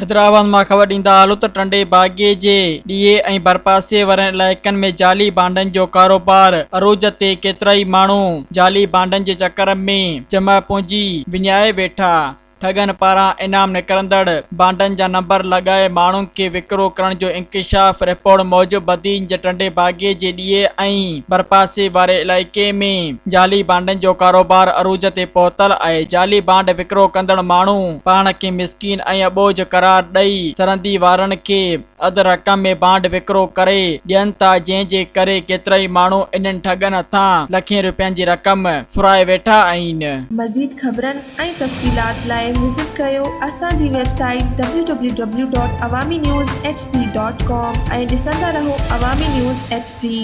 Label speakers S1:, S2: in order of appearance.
S1: حيدرآباد مان خبر ڏيندا هلون ته ٽنڊي باگي جي ڏيهي ۽ ڀرپاسي وارن علائقن ۾ جعلي بانڊن جو ڪاروبار عروج تي، ڪيترائي ماڻهو جعلي بانڊن جي چڪر ۾ جمع پونجي وڃائي ويٺا، ٺڳن پاران انعام نڪرندڙ بانڊن جا نمبر لڳائي ماڻهن کي وڪرو ڪرڻ جو انڪشاف، رپورٽ موجب بدين جي ٽنڊي باگي جي ڏيهي ۽ ڀرپاسي واري علائقي ۾ جعلي بانڊن جو ڪاروبار عروج تي پهتل آهي، جعلي بانڊ وڪرو ڪندڙ ماڻهو پاڻ کي مسڪين ۽ اٻوجهه قرار ڏئي سرندي وارن کي اڌ رقم ۾ بانڊ وڪرو ڪري ڏين ٿا، جنهن جي ڪري ڪيترائي ماڻهو انهن ٺڳن هٿان لکين رپين جي رقم ڦرائي ويٺا آهن.
S2: مزيد خبرن ۽ تفصيلات لاء وزٽ ڪريو اسان جي website W W W dot Awami news H D dot com ۽ ڏسندا رهو عوامي نيوز ايڇ ڊي.